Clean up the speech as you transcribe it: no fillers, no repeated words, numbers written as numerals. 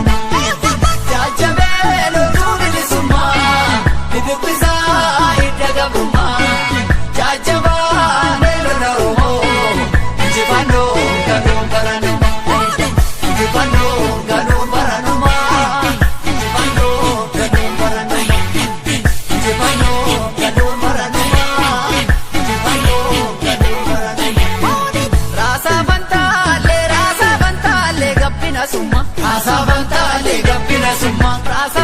baranuma. Jajjabee loltuu bilisummaa, bibibbisaa hidda gabrummaa. Jajjabaa leelona Oromoo, injifannoo galuun baranuma. Injifannoo galuun baranuma. Injifannoo galuun baranuma. Injifannoo galuun baranuma. Injifannoo galuun baranuma. Raasaa fantaalee, raasaa fantaalee, gabbina summa. Raasaa fantaalee, gabbina summa. Raasaa